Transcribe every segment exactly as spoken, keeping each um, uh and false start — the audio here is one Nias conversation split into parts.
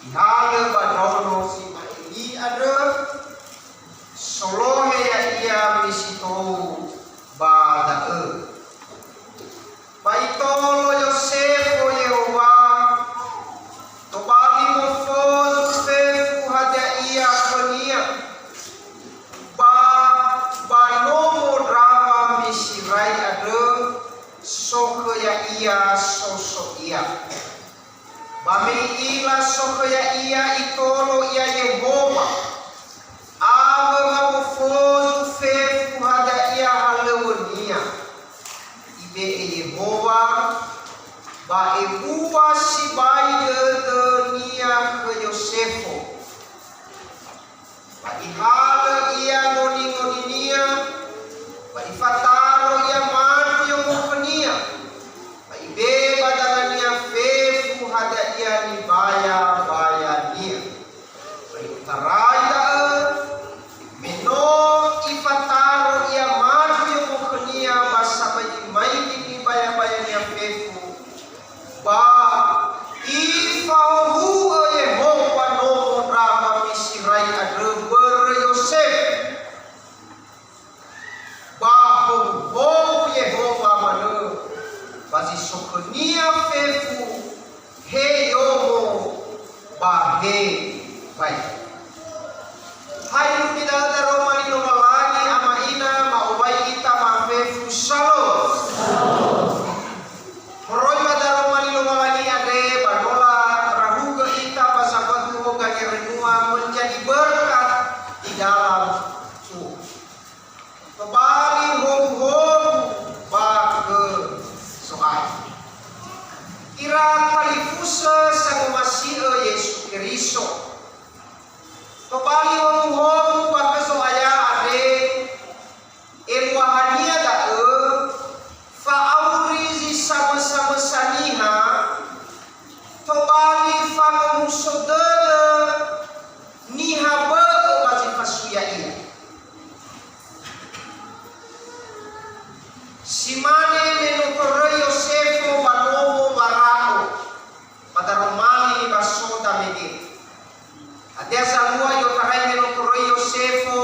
Ihalö ba ndraono si ma'ili andrö, solohe ya'ia misi tou ba da'ö. Ba itolo Yosefo Yehowa, tobali mofozu fefu hadia ia khönia. Ba, ba nomo ndrawa Misirai andrö, sokhö ya'ia soso ia. Ba me i'ila sokhö ya'ia, itolo ia Yehowa, awö wamofozu fefu hadia halöŵönia. Ibe'e Yehowa, ba ebua sibai dödönia khö Yosefo. Ba ihalö ia ngoningoninia, ba ifataro ia madu yomo khönia, ba ibe'e ba dangania fefu hadia nibayabayania. Ba i'otarai da'ö, me no ifataro ia madu yomo khönia ba samaigi-maigi nibayabayania fefu, ba ifahuhu'ö Yehowa nomo ndrawa Misirai andrö börö Yosef. Ba howu-howu Yehowa manö, ba zi so khönia fefu, he yomo ba he bai. Hai lubi da'ö daroma li Lowalangi, ama ina, ma'owai ita mafefu Shalom. Moroi ba daroma li Lowalangi andre, ba no larahuga ita ba zabatu hoga ngerenua menjadi berkat di dalam Tuhan. Tobali howu-howu ba khö Zo'aya. Ira talifusö sangomasi'ö Yesu Keriso. Tobali howu-howu ba khö Zo'aya andre, eluahania da'ö fa'auri zi samösa-mösa niha, tobali fangomuso dödö niha bö'ö ba zi fasui ya'ia. Si mane me no toröi Yosefo ba nomo Farao, ba daroma li ba sota mege. Hadia zalua i'otarai me no toröi Yosefo?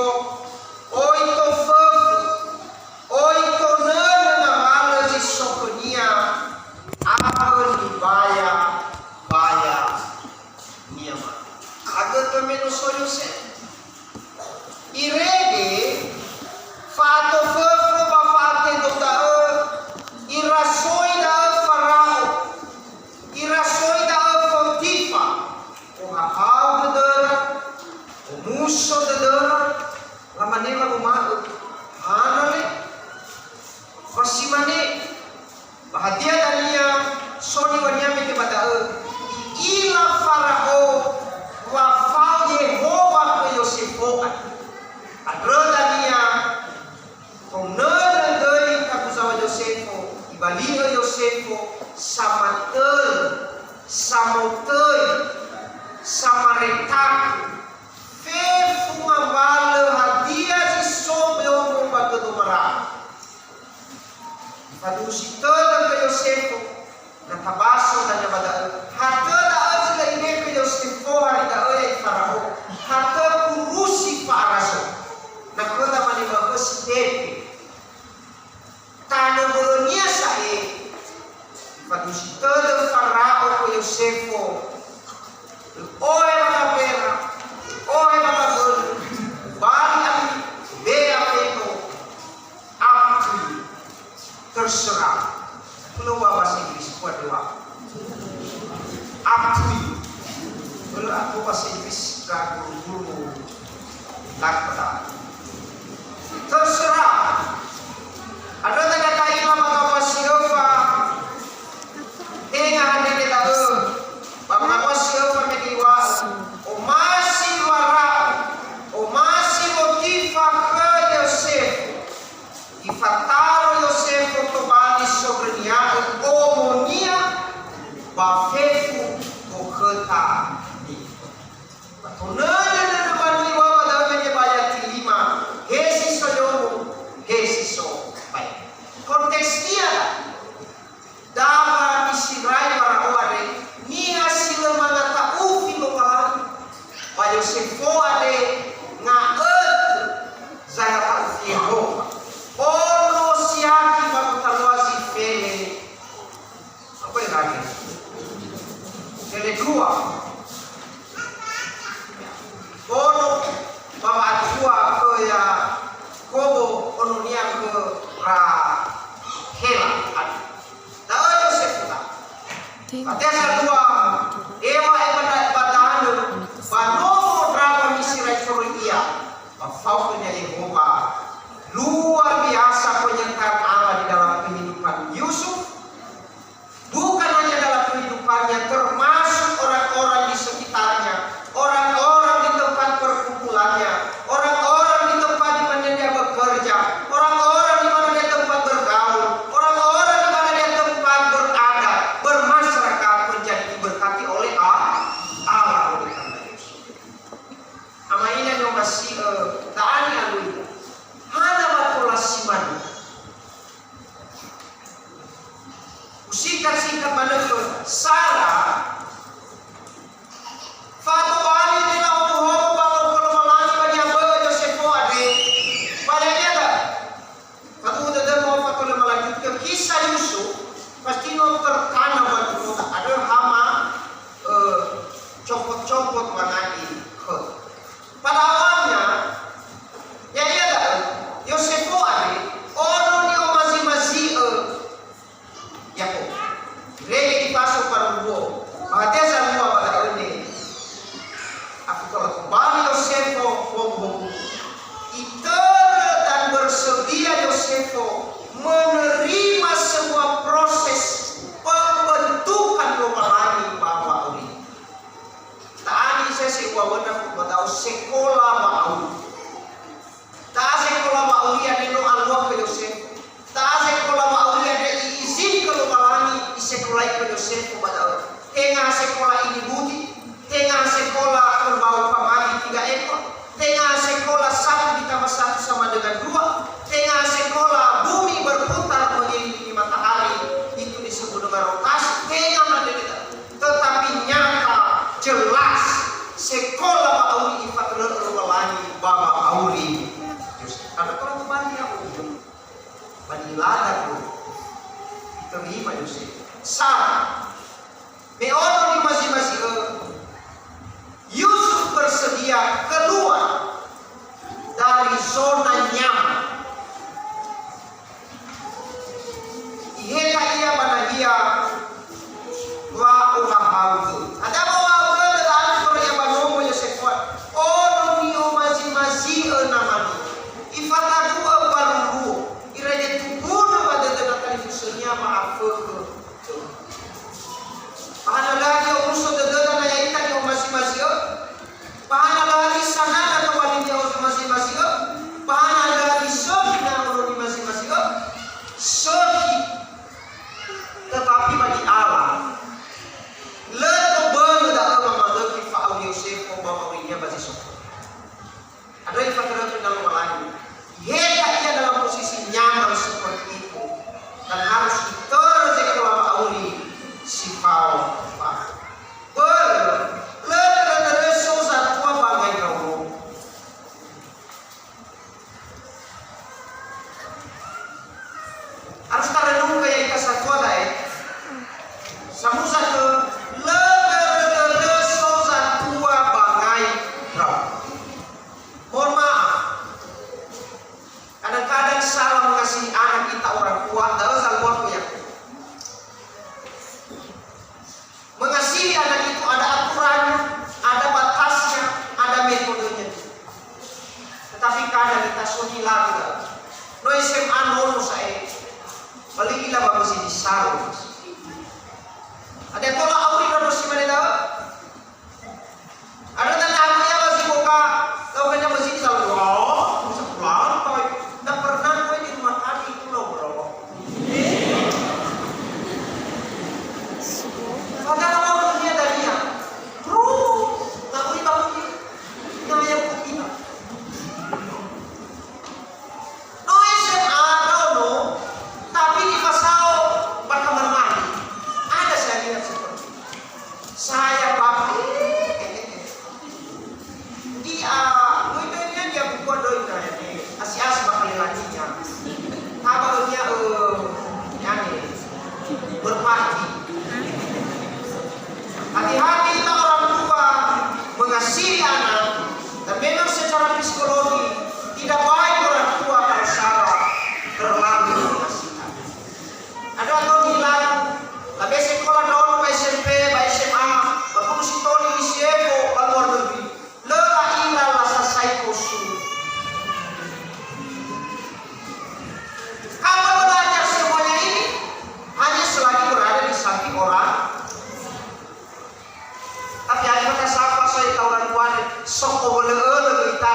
Oi toföfö, oi tonönö ngawalö zi so khönia, awö nibaya-baya nia mane. Agötö me no so Yosefo. Irege fa'atoföfö ba fa'atedou da'ö, irasoi da'ö Farao, irasoi da'ö Fotifa, ohahau dödöra, omuso dödöra, lamane wanguma'ö, "Hana le?" Ba si mane, ba hadia dania so niŵa'önia mege ba da'ö? I'ila Farao wa fao Yehowa khö Yosefo andrö. Andrö dania, tonönö döi kabuzawa Yosefo, ibali'ö Yosefo samatörö, samotöi, samaretakö, fefu ngawalö hadia zi so beomo ba gödo mara. Ifaduhusi tödö khö Yosefo, na tabaso dania ba da'ö. Hatö da'ö zi lö ibe'e khö Yosefo hari da'ö, ya'ia Farao. Hatö kurusi fa'arazo. Na khöda manö ma'ösi tete. Tanö bö'önia sa'ae. Ifaduhusi tödö Farao khö Yosefo. Ohe ba gabera, ohe ba gabölö, bali ami, bea feto, apui, terserah. Keluar bahasa Inggris, kuat dua. Apui. Bölö aku bahasa Inggris, guru-guru. Lakta. Terserah. Andrö dania ta'ila ba ngawua si öfa. Tenga hanede da'ö. Ba ngawua si öfa me niŵa'ö. Omasi Farao. Omasi Fotifa khö Yosefo. Ifataro Yosefo tobali sondrönia'ö omonia ba fefu gokhöta niha. Ba tonönö-nönö mbanua ba da'ö mege ba ayati lima, he si so yomo, Yosefo andre nga'ötö zangata'ufi Yehowa. Ono siakhi ba gotalua zi fele. Apa yang lagi? Fele dua. Ono ba wa'atua khö Yakobo, ononia khö Rahela. Da'ö Yosefo. Fateza dua, ewa eba ba tanö, ba nomo ndra'aga Misira itoroi ia, ba fao khönia Yehowa. Luar biasa penyertaan Allah di dalam kehidupan Yusuf. Bukan hanya dalam kehidupannya, termasuk orang-orang di sekitarnya, orang-orang di tempat perkumpulannya, orang-orang di tempat di mana dia bekerja, orang-orang di mana dia tempat bergaul, orang-orang di mana dia tempat berada, bermasyarakat, menjadi diberkati oleh A-, Allah oleh karena Yusuf. Ama ina ni'omasi'ö, ta'ani alui. Hana ba tola si manö. Usikat-sikat manö khö Sara, fa'atobali ni'ila homo-homo ba Lowalangi ba niha bö'ö Yosefo andre. Ba dania da. Faduhu dödöma, fatola melanjutkan kisah Yusuf, pasti no tertanam ba tubuda. Ada hama, eh, copot-copot wana'i khö. Pada awalnya, ya'ia da'ö, Yosefo andre, ono ni'omazi-mazi'ö Yakobo. Irege ifaso parumbuo, ba hadia zalua ba da'ö ne. Afitola tobali Yosefo hogu-hogu. Itörö dan bersedia Yosefo menerima semua proses pembentukan Lowalangi ba wa'auri. Ta'ani sese uŵa'ö na fubadao sekola wa'auri. Ta'a sekola wa'auri andre no alua khö Yosefo. Ta'a sekola wa'auri andre i'izin khö Lowalangi, isekolai khö Yosefo ba da'ö. Tenga sekola ini budi, tenga sekola berbau pamali tiga ekor, tenga sekola satu ditambah satu sama dengan dua, tenga sekola bumi berputar mengelilingi matahari, itu disebut dengan rotasi, tenga merdeka. Tetapi nyata, jelas, sekola wa'auri ifatalö Lowalangi ba wa'auri Yosef. Karena kalau kembali ya, ba ni'ilada Yosef. Terima Yosef. Sara. Me ono ni'omazi-mazi'ö, Yusuf bersedia keluar dari zona nyaman. Iheta ia ba nahia wa'ohahau gö. Hadia wa'ohahau gö, la'ila ia ba nomo Yosefo. Ono ni'omazi-mazi'ö namania. Ifatadu'ö mbaru luo. Irege tubunö ba dödöna talifusönia ma'afökhö. Ba hana lö hadia omuso dödöda na ya'ita ni'omazi-mazi'ö? Ba hana lö hadia sanana tobali ni'omazi-mazi'ö? Ba hana lö hadia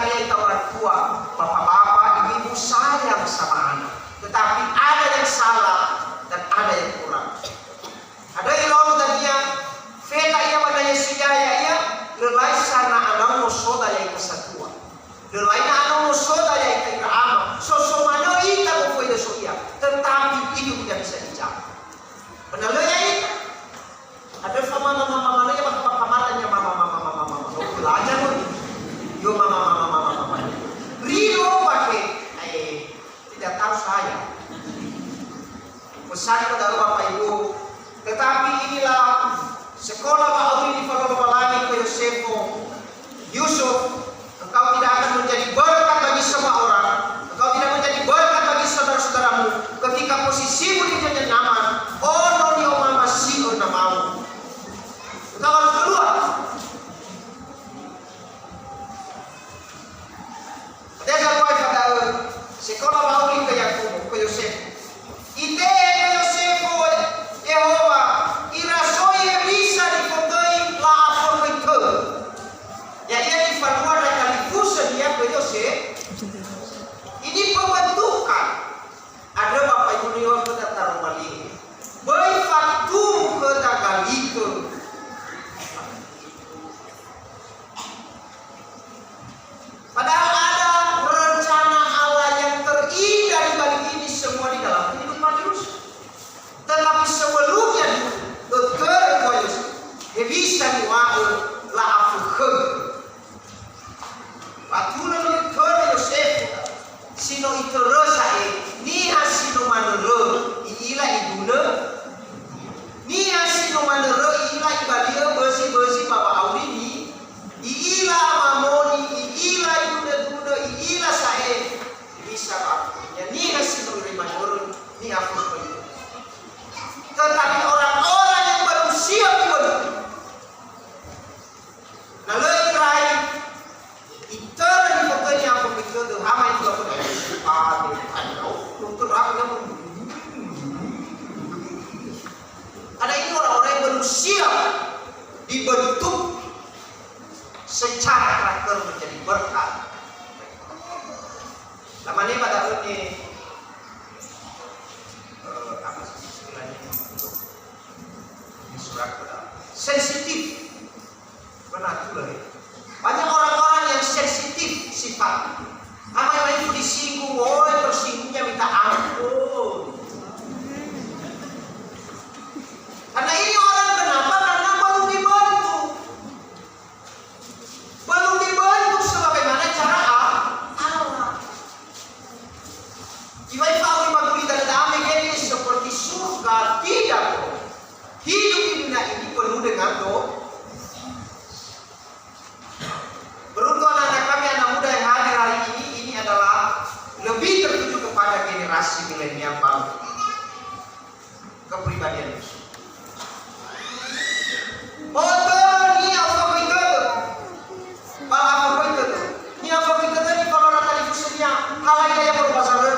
Ya'ita orang tua, bapak-bapak, ibu-ibu sayang sama anak. Tetapi ada yang salah dan ada yang kurang. Ada yang lalu dania, feta ia pada Yesu ia, ia, ia, lelai sana anau nosoda ya'ita satua. Lelai na anau nosoda ya'ita ira ama. So, so manö ita goföi so ia. Tetapi itu tidak bisa dijaga. Pernah lo ya'ita? Ada sama mama-mama ya, mama-mama ya, mama-mama, mama-mama. Oh, belajar, loh. Yo, mama-mama, mama-mama. Rino pakai, eh, tidak tahu saya. Pesan kepada Bapak Ibu. Tetapi inilah sekolah wa'auri nifahawa Lowalangi khö Yosefo. Yusuf, engkau tidak akan menjadi berkat bagi semua orang. Engkau tidak menjadi berkat bagi saudara-saudaramu ketika posisimu di dunia nyaman, ono ni'omamasi'ö namamu. Engkau harus keluar. Hadia zalua fada'ö, sekolah wa'auri khö Yakobo, khö Yosefo. Itehe khö Yosefo Yehowa, ira soi hewisa nifotöi la'afökhöi tö. Ya'ia nifalua ndra talifusö ia khö Yosefo. Ini pembentukan. Andrö Bapak Ibu niŵa'ö khöda taroma li. Böi fatumbu khöda galikö. Padahal ada rencana Allah yang terindah di balik ini semua di dalam kehidupan Yusuf. Tetapi sebelumnya, ötörö khö Yusuf, hewisa niŵa'ö la'afökhöi. Watulö nitöre Yosefo, si no itörö sa'ae, niha si no manörö, i'ila idunö. Niha si no manörö, i'ila ibali'ö bözi-bözi ba wa'aurimi. I'ila mamoni, i'ila idunö-dunö, i'ila sa'ae. Bisa ba, ya niha si no irema manörö, niha fuföi. Tetapi orang-orang yang belum siap dibentuk, na lö irai, itörö nifotöi niha fuföi tödö, hama itu aku dah. Aduh, aduh, dokter aku yang. Karena ini orang-orang yang belum siap dibentuk secara karakter menjadi berkat. Lamane ba da'ö ne, eh, apa sih istilahnya? Ini surat sensitif. Benar juga ya. Banyak orang-orang yang sensitif sifat. Apa yang itu disinggung, oh, tersinggungnya minta ampun. Karena ini orang kenapa? Karena belum dibentuk. Belum dibentuk sebagaimana cara A-, Allah. Iŵa'ö fa'auri ba gulidanö da'e mege seperti surga, tidak. Hidup di dunia ini penuh dengan do-, Beruntung anak-anak kami, anak muda yang hadir hari ini, ini adalah lebih tertuju kepada generasi milenial baru. Kepribadian Yusuf. Oto niha fa'auri tödö. Ba fa'auri tödö. Niha fa'auri tödö nifalua ndra talifusönia. Halai ia ya baru bazarö.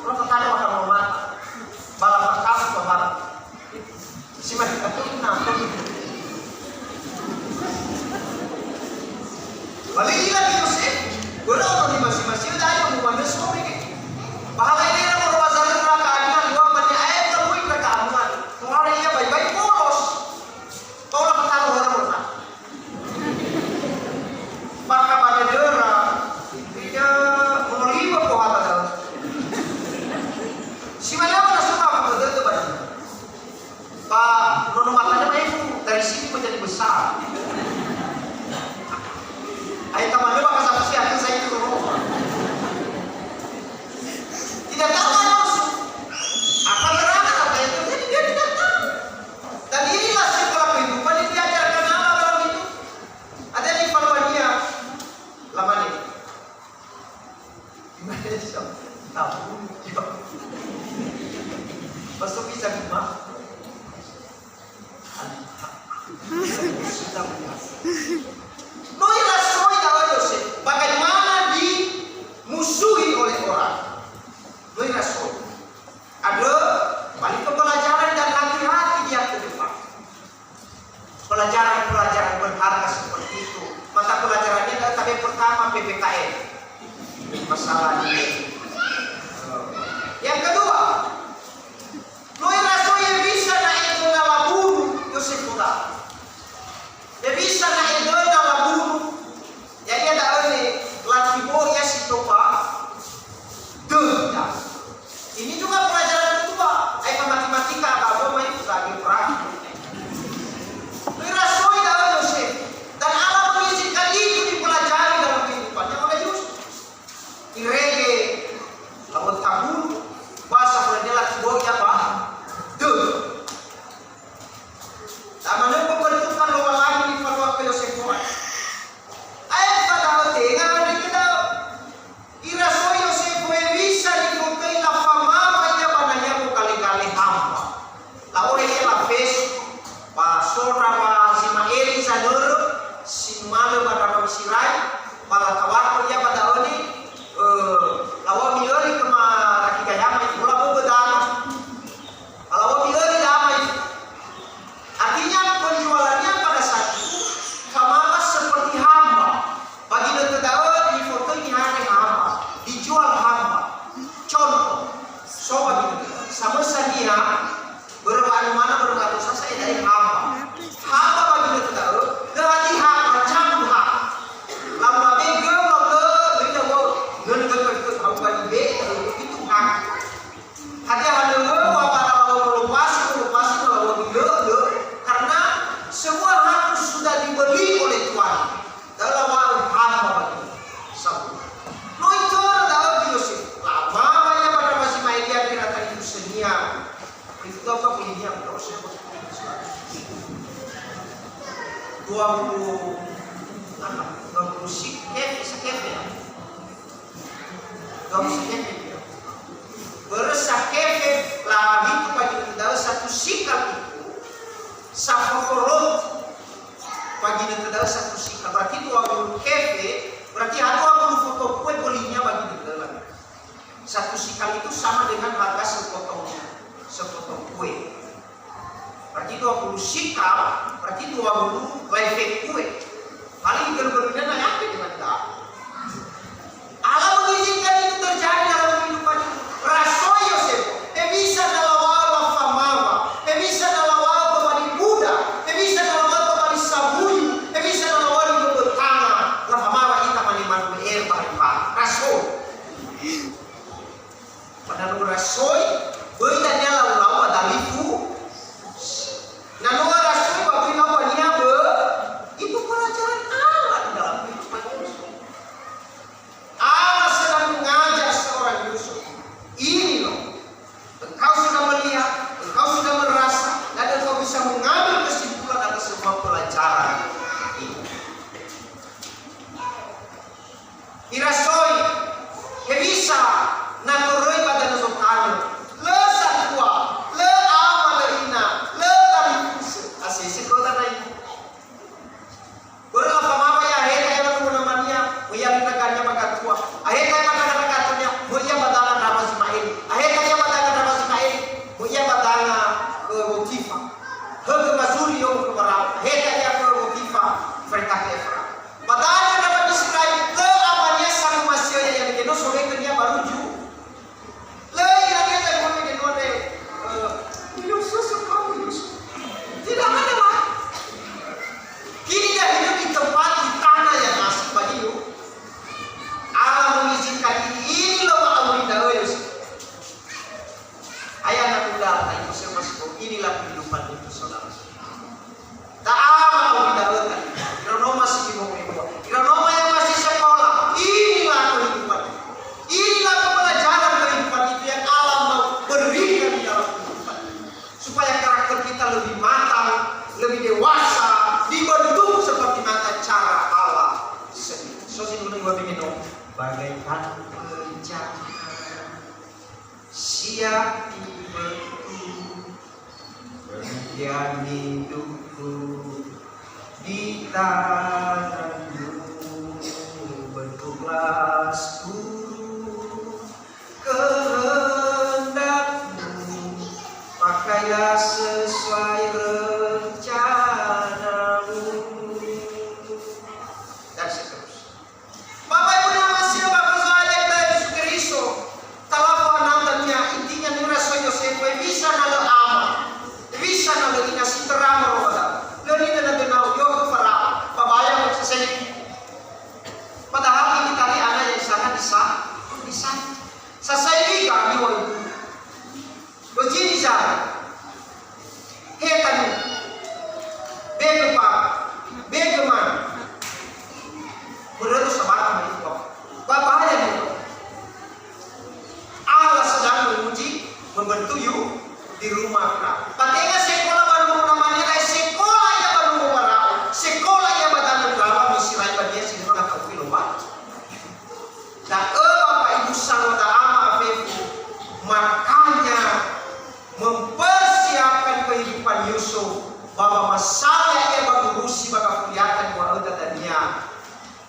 Lo tatana bakal hormat. Ba fa'auri tödö. Si mane katunna. Ba lö i'ila Yosef, börö ono zi masi-masi, udah ayo mumanö so mege. Ba halai ira moro bazarö ndra ka'anuan, dua mane ae ka mui ndra ka'anuan. Tohare ia bai-bai polos. Paula fatalu hora mona. Maka ba dödöra, ia morima pohata dalam. Si mane na suka apa dödö ba. Ba nono matanya ma'ifu, dari sini menjadi besar. Ayo taman ba kasapsi akan saya itu roh. Tidak Yang pertama P P K M. Masalah ini. Yang kedua, no irasoi hewisa na edöna labunu Yosefo da'ö. Hewisa na edöna labunu, ya'ia da'ö ne latibo'ö ia si toba döda. Ini juga pelajaran kedua. Aefa matematika atau apa itu lagi perang. Irasoi da'ö Yosef. Dan Allah mengizinkan itu dipelajari dalam kehidupannya oleh Yusuf. Irege lawan tabunu, bahasa French latibo'ö ia ba döda. Tamanö pembentukan Lowalangi nifaluaka Yosefo. Aefa da'ö tenga andre da'ö. Irasoi Yosefo hewisa nifotöi lafamawa ia ba nahia mogale-gale hamba. La'ohe ia lafesu, ba so ndra ba Zimaeli zanörö si numalö ba ndra ba Misirai, ba latawarkö ia ba da'ö ne, ö, lawa'ö mi'öli khöma ragi gayama ifola böbö dana. Ba lawa'ö mi'öli dama itu. Artinya penjualannya pada saat itu famawa seperti hamba. Ba ginötö da'ö nifotöi niha andre hamba, dijual hamba. Contoh, so ba ginötö da'ö, samösa niha, börö wa'anumana, börö wa'atosa sa'ae da'e hamba. Hamba ba ginötö da'ö, lö hadiha, macam ha. Lau labe göu, lau lö, böi lawa'ö, nöni göu, göu, göu, hamba ba ibe, itu hak. Hadia hanöngö wa bara lawa'ö lopasi, lopasi, lawa'ö göu, göu. Karena semua harus sudah dibeli oleh Tuhan. Da'ö lawa'ö hamba bagi sabu. No itörö da'ö khö Yosef. Lamawa ia ba ndra ba Zimaeli ia kira tanifusunia. Itu apa kulinya, bro? Dua puluh, apa? Dua puluh si-, kefe, sakefe, ya? Dua puluh sakefe, ya? Börö sakefe, lahitu ba ginötö da'ö satu sikal itu, safoto roti. Ba ginötö da'ö satu sikal, berarti dua puluh kefe, berarti ha dua puluh foto kue belinya ba ginötö da'ö. Satu sikal itu sama dengan harga sepotong, sepotong kue. Berarti dua puluh sikal, berarti dua puluh lefek kue. Paling gel-gelnya na yakin dengan dah. Allah mengizinkan itu terjadi dalam kehidupan Yusuf. Rasoi Yosef, hewisa na lawa'ö lafamawa, hewisa na lawa'ö tobali buda, hewisa na lawa'ö tobali sabuyu, hewisa na lawa'ö liböbö tanga, lafamawa ita mane manu'e ba hari pagi. Rasoi. Ba na no rasoi, böi dania lau-lau ba dalifu. Na no rasoi ba böi lau ba niha bö, itu pelajaran.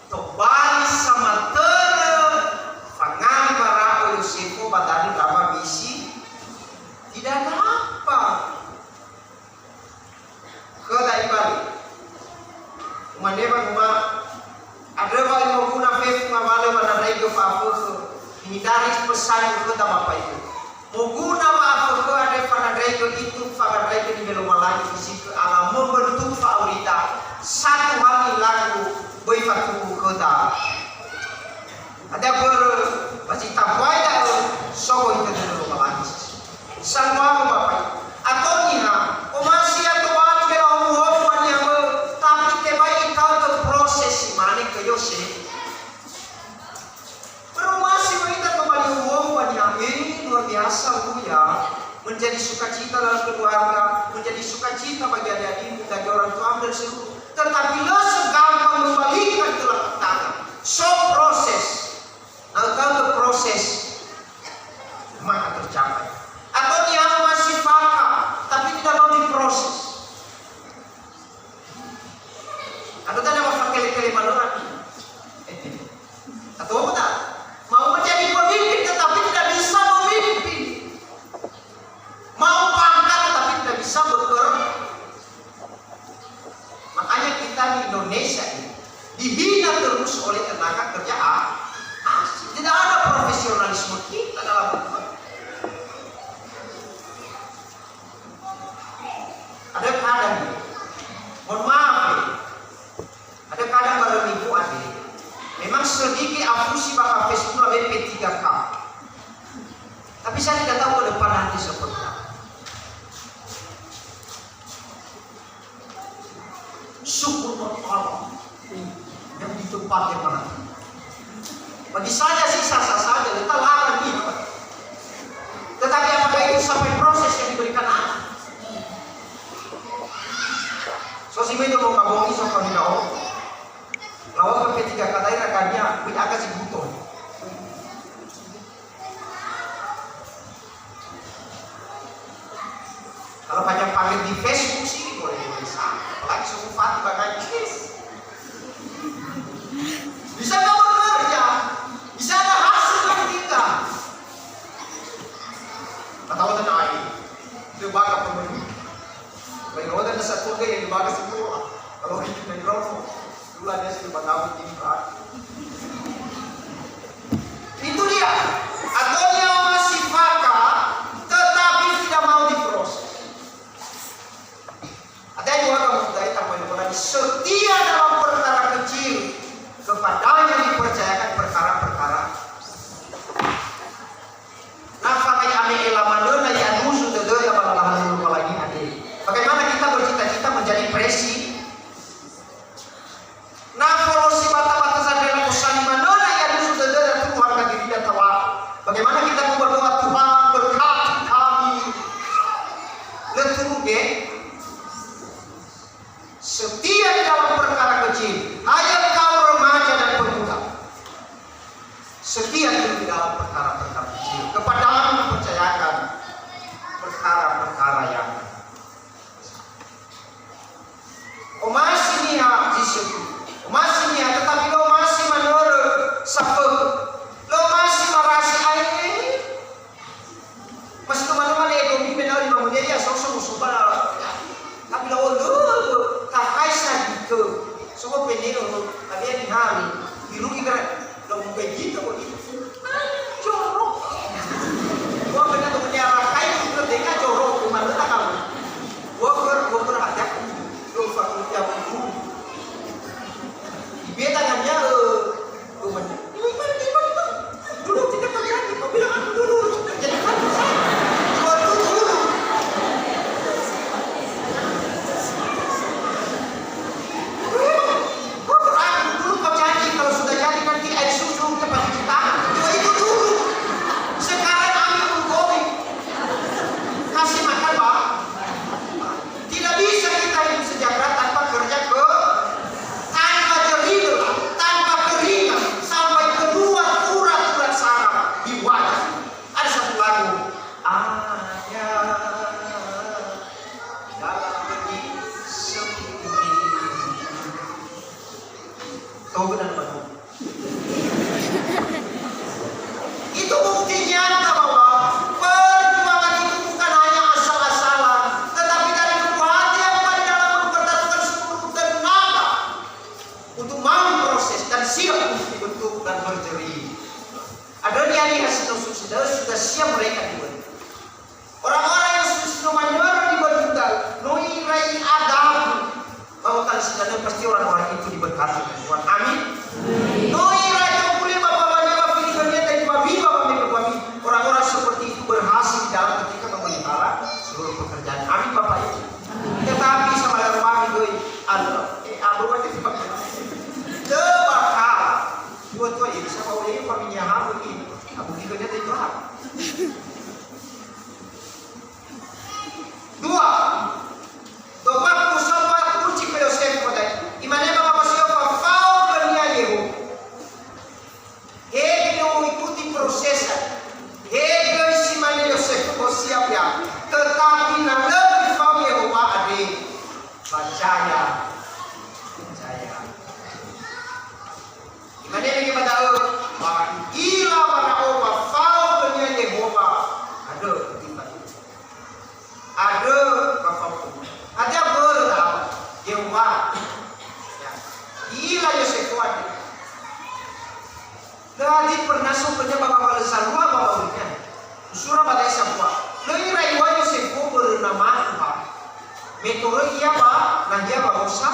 Tobali samatörö fangali bara'o Yosefo ba danö ndra ba Misiri. Tidak dapat. Khöda ibali. Umane wanuma, andrö wa imoguna fefu ngawalö wanandraigö fa'afökhö. Hindari pesan khöda Bapak Ibu. Moguna wa'afökhö andre fanandraigö itu fanandraigö niŵa'ö Lowalangi fizikö ala membentuk fa'aurida. Satu hal ilaku böi fatuwu khöda. Ada börö ba zi tambai da'ö sogoi khöda Lowalangi. Samuama Bapak Ibu. Ato niha, omasi ya tobali kera homu-homu ba niha mö, tapi tebai ikautö proses si mane ke Yosef. Berumasi wa ita tobali homu-homu ba niha, eh, luar biasa, Bu, ya. Menjadi sukacita dalam keluarga, menjadi sukacita bagi adik-adikmu, bagi orang tuamu dan seluruh. Tetapi lö segampang membalikan telapak tangan. So proses. Nah, kalau proses, maka tercapai. Atau niha masih faka, tapi tidak mau diproses. Atau tidak mau fakele-kele malu lagi. Atau apa tak? Mau menjadi pemimpin tetapi tidak bisa memimpin. Mau pangkat tetapi tidak bisa bekerja. Makanya kita di Indonesia ini dihina terus oleh tenaga kerja a-, asing. Tidak ada profesionalisme kita dalam bekerja. Ada kadang, mohon maaf, ya. Ada kadang barö minggu ada. Memang sedikit afusi bakal Facebook B P tiga K. Tapi saya tidak tahu ke depan nanti seperti apa. Syukur kepada Allah yang di tempat yang mana. Bagi saya sih sah-sah saja, kita larang gitu. Tetapi apakah itu sampai proses yang diberikan Allah? So si mendo mau kabongi so kau tidak. Lawan ke tiga kata ira kania, kui aga si buto. Kalau hanya pamer di Facebook sih boleh-boleh saja. Apalagi suku Fatih bakal yes. Bisa nggak bekerja? Bisa ada hasil yang kita? Atau tenang aja. Itu bakal pemenuh. Bagi roda ada satu yang dibaga semua. Kalau kita main rokok, dulu ada sih bakal ini, Pak. Itu dia. Atau dia masih faka, tetapi tidak mau diproses. Ada yang orang muda itu apa yang lagi setia dalam perkara kecil, kepadanya dipercayakan perkara-perkara. Na fagai ame'e lamanö na i'anuzu dödöda ba lalahan Lowalangi andre. Bagaimana kita bercita-cita menjadi presi? Na folosi bata-bata zandrela kosali manö na i'anuzu dödöda turu harga dirida tawa'ö. Bagaimana kita mau berdoa, "Tuhan, berkati kami." Lö turu ge. Setia di dalam perkara kecil. Hai engkau remaja dan pemuda. Setia di dalam perkara-perkara kecil. Kepadamu dipercayakan perkara-perkara yang omasi niha zi setia. Omasi niha, tetapi lö omasi manörö safökhö. Lö omasi marasi ae. Mas no mano mane edo mi menau lima menit ya, so, so, so, so, ba, ya. Tapi la olo, takai sa gitu. So, ko pene lo, tapi ya di hari. Biru di kere. Lo, begitu, begitu. Jorok. Gua pernah temennya rakai, itu dengan jorok, cuma letak kamu. Gua ber-, gua berhajat. Lo, fakultas hukum. Beda dengan dia, eh, Dulu tidak terjadi, kau bilang aku dulu. Jadi kan saya. Dua dulu. Dulu. Kau berani dulu kau janji kalau sudah jadi nanti air susu cepat cuci tangan. Dua itu dulu. Sekarang ambil dulu kopi. Kasih makan, Pak. Tidak bisa kita hidup sejahtera tanpa kerja ke-, tanpa jerih. Toge dan betul. Itu bukti nyata bahwa perjuangan itu bukan hanya asal-asalan, tetapi dari lubuk hati yang paling dalam mempertaruhkan seluruh tenaga untuk mau diproses dan siap untuk dibentuk dan berjerih. Ada niha-niha si no sudah, sudah siap mereka dibentuk. Orang-orang yang sudah manyoro di Batu Tuntang, no irai adabu bahwa kali sinanö pasti orang-orang itu diberkati Tuhan. Amin. No irai tongule Bapak Wali, Bapak Fili, Bapak Mita, Ibu Abi, Bapak Mega, Bapak Abi. Orang-orang seperti itu berhasil di dalam ketika memelihara seluruh pekerjaan. Amin, Bapak Ibu. Tetapi sama dengan Bapak Ibu, anu, eh, abu berarti Bapak Ibu. Coba kalau dua tua ini sama orang ini, Bapak Ibu, ini. Abu Ibu, ini ada itu. Dua. Dopat musafat kunci Yosefo da'e. Imane ba Bapak Sio, fao khönia Yehowa. He no ikuti prosesnya. He göi si mane Yosefo siap ya. Tetapi na lö ifao Yehowa andre, percaya. Percaya. Imane mege ba da'ö, ba i'ila Farao wa fao khönia Yehowa. Andrö, utimba. Andrö, ba fao. Hadia börö da'ö, Yehowa. Ya. I'ila Yosefo andrö. Lö hadia pernah so khönia ba ngawalö zalua ba wa'aurönia. Usura ba da'e sambua. Lö irai wa Yosefo börö nama Tuhan. Me toröi ia ba nahia ba Mosa.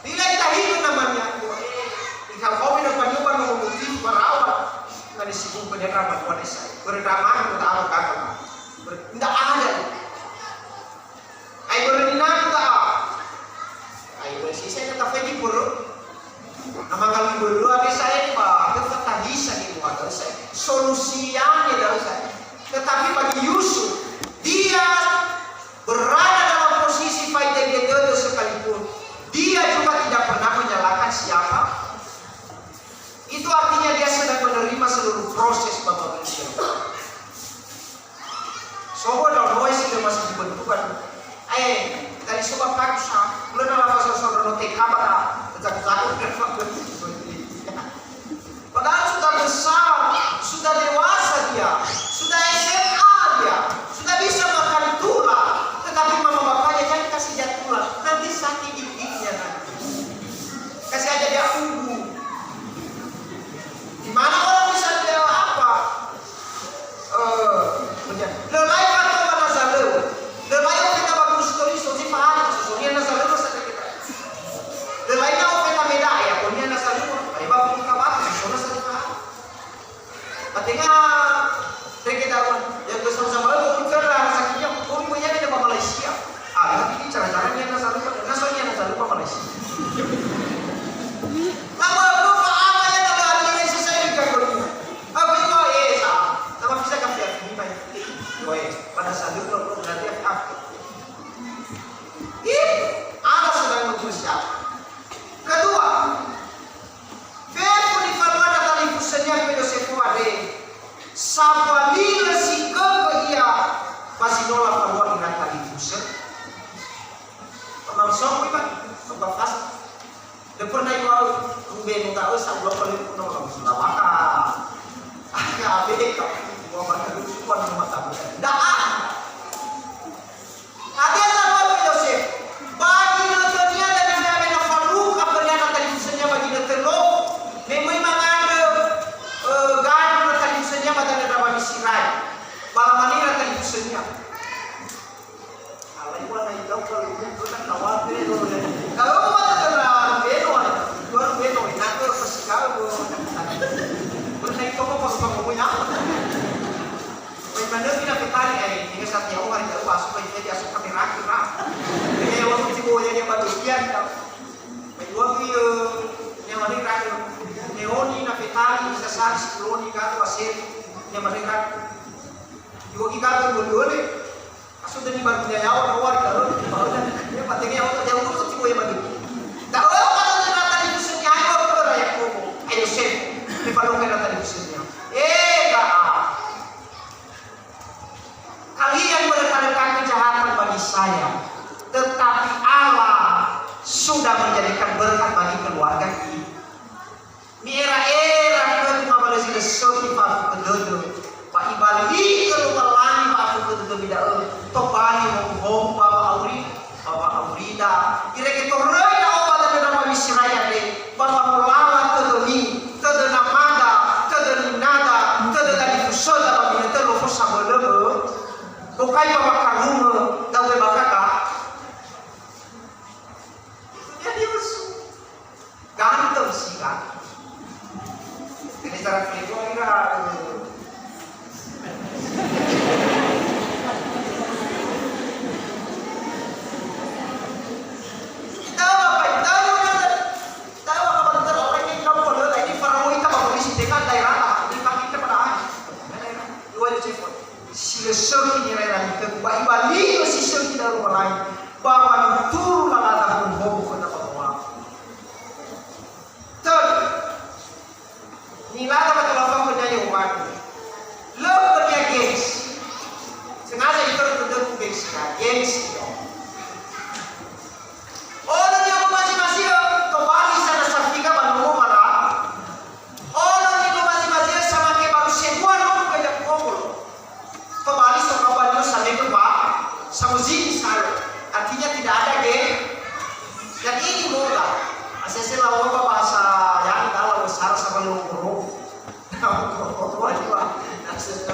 Lila itahigö namania, eh, ikhaomi na paniuba nomo muti Farao, na disibukö dia drama dua desa. Börö drama, börö drama, gagal. Börö, ndak ada. Ai börö nina, ndak ada. Ai börö sisa, na tafaigi börö. Na mangalui börö, ada saya, ba, ada fatahisa gitu, ada saya. Solusinya, ada saya. Tetapi bagi Yusuf, dia berada dalam posisi faida dia dödö sekalipun, dia juga tidak pernah menyalahkan siapa. Itu artinya dia sedang menerima seluruh proses Bapak Ibu. Sobo dong noe si masih dibentukan. Eh, tadi sobat kaku sa, belum ada pasal soal no T K ba, jago-jago kan. Padahal sudah besar, sudah dewasa dia, sudah S M A dia, sudah bisa makan tulang, tetapi mama bapaknya jangan kasih dia tulang, nanti sakit giginya nanti. Kasih aja dia ubu. Di mana orang bisa dia apa? Eh, kemudian, lelai atau mana salah? Lelai ofeta bagus sekali, sozi paham, sosonia na salah, masa kita. Lelai na ofeta beda, ya, konia na salah, lelai bagus kabar, sosonia salah paham. Ba tenga rege daun, ya, besar sama, eh, bukan lah, sakitnya, kuri banyak ada ba Malaysia. Ah, ini cara-cara niat na salah, na sonia na salah ba Malaysia. Mama, apa, apa yang ada hari ini selesai juga konia. Aku itu, eh, sa-, sama bisa kasih aku ini, Pak. Woi, pada saat itu, kalau berarti aku. Ih, ada sedang mempersiapkan. Kedua, fefu nifalua ira talifusönia khö Yosefo andre, sambua lö si gögö ia ba zi no lafalua ira talifusö. Pernah song, Pak? Song pas. Lö pernah iŵa'ö, "Rubenu da'ö sabulan paling pernah orang Sulawaka." Akhirnya abe, dua mata lusuan rumah tangga. Ndak ada. Hadia zalua Yosef. Ba ginötönia dania me na falukha khönia na talifusönia ba ginötö lo. Me möi mangandrö, eh, gagu na talifusönia ba danö ndra'aga Misirae. Ba lamane ira talifusönia. Alai wa na idau kalau dia tu kan kawate lo. Kalau mata kena beno, tuan beno, inakö pasti kau. Pernah itu mau pas ngomong apa? Mai manö zi Nafetali, ai, hingga saat yaŵa hari da'ö, asu mai jadi asu kami ragu, ra. Jadi, yaŵa tu tibo jadi apa tu, dia, kita. Mai dua ki, eh, yang mana ragu. Leoni, Nafetali, Isasari, Sipuloni, Gado, Aseri, yang mana ragu. Dua ki Gado, dua, dua, deh. Asu dari baru dia yaŵa, yaŵa hari da'ö, baru dia, dia patenge yaŵa, dia urus tibo yang mana. Da'ö, apa tu, Nafetali, Yusuf, ya, ayo, apa, Yakobo, ayo, Yosef, di balong Nafetali, Yusuf, ya. Eh, Kak. Kalian merencanakan kejahatan bagi saya, tetapi Allah sudah menjadikan berkat bagi keluarga Sila. Jadi cara video ira, eh, kita apa, kita apa, kita apa, kabar kita orang yang kamu pada ini para wanita bagus dengan daerah ini kami kita pada. Dua aja cepot. Si lö sökhi nira'era nitögu ba ibali'ö si sökhi da'ö Lowalangi, ba wanuturu lalada howu-howu khöda ba wa'abu. Tölu. Nilada ba tolafa khönia Yohane. Lö khönia gengsi. Sengaja itörö tödögu gengsi, ya, gengsi, yo. Ono niha gomazi-mazi'ö, tobali sa na safiga ba nomo wara. Ono niha gomazi-mazi'ö samake baru sebua nomo ganja kuombolo. Tobali so kawan nyo sameke ba, samuzini saya. Artinya tidak ada ge. Dan ini mola. Asese lawan ba bahasa yang dalam besar sama loro. Nah,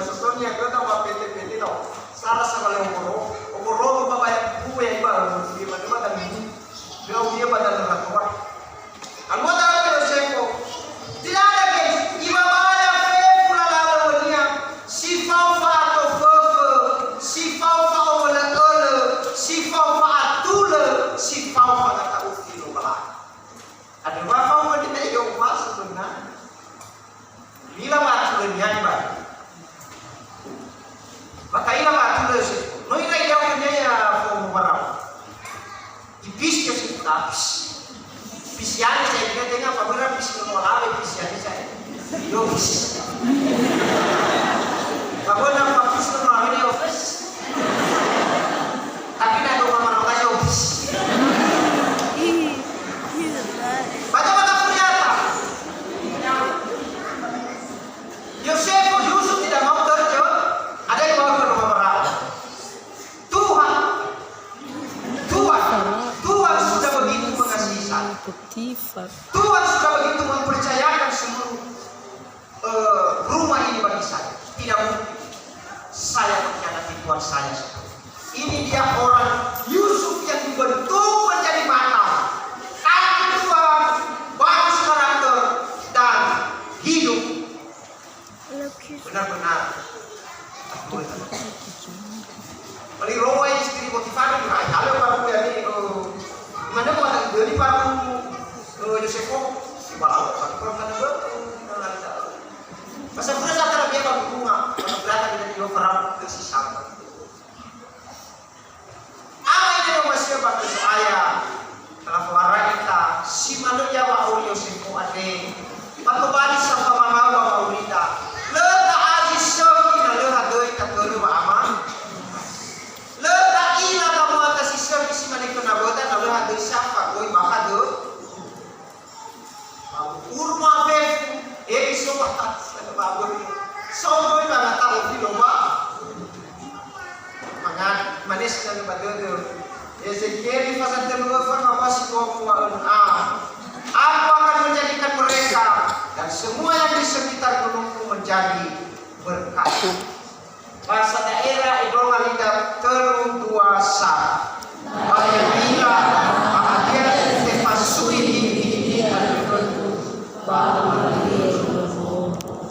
sosonia göta ba pete-pete no. Sara sama le ogoro. Ogoro ba bayar buku ya iba. Dia pada ini. Dia dia pada nerakoa. Alua da'ö Yosefo. Tidak ada, guys. Ibabaya fefu lala'ö wönia. Si fao fa'atoföfö, si fao fa'owölö'ölö, si fao fa'atulö, si fao fangata'ufi Lowalangi. Ada wa fao wönia yo wa sebenarnya. Lila wa'atulö niha ba. Ba ta'ila wa'atulö Yosefo. No ira idaokhönia ya fao warau. Ipisi Yosefo, tapis. Pisiani saya kira tengah pamera pisi no lawe pisiani saya. Yo pisi. Pamera pisi no lawe yo pisi. Tapi na do mama no yo pisi. Baca mata kuliah. Yosefo, Yusuf tidak mau kerja, ada yang mau ke rumah merah. Tuhan, Tuhan, Tuhan sudah begitu mengasihi saya. Tuhan sudah begitu mempercayakan seluruh, eh, rumah ini bagi saya. Tidak mungkin saya mengkhianati Tuhan saya. Ini dia orang Yusuf yang dibentuk menjadi matang. Takut Tuhan, bagus karakter, dan hidup benar-benar. Bali roa istri Potifar, nah, kalau baru ya ini, eh, mana mau ada dari baru, eh, Yosefo, si baru, baru, baru, baru, baru, baru, baru. Masa pura saya terlebih baru bunga, kalau kelihatan dari dua perang, itu si sabar. Ama ina no masi'ö ba khö Zo'aya, talafoara ita, si manö ia wa'auri Yosefo andre. Ba tobali sa famangao ba wa'aurita. Lö ta'azi sökhi na lö hadöi tatörö wa'ama. Lö ta'ila tamuata si sökhi si mane khö nawöda na lö hadöi sa fagoi ba hadö. Urma fefu, e, iso ba, ba, ba, so goi ba ngata lo filo ba. Mangani, mane sinangö ba dödö. Ezekiel pasal tölu öfa ngawasi dua puluh enam. Aku akan menjadikan mereka dan semua yang di sekitar gunungku menjadi berkat. Bahasa daerah Edonga Lidak telu dua satu.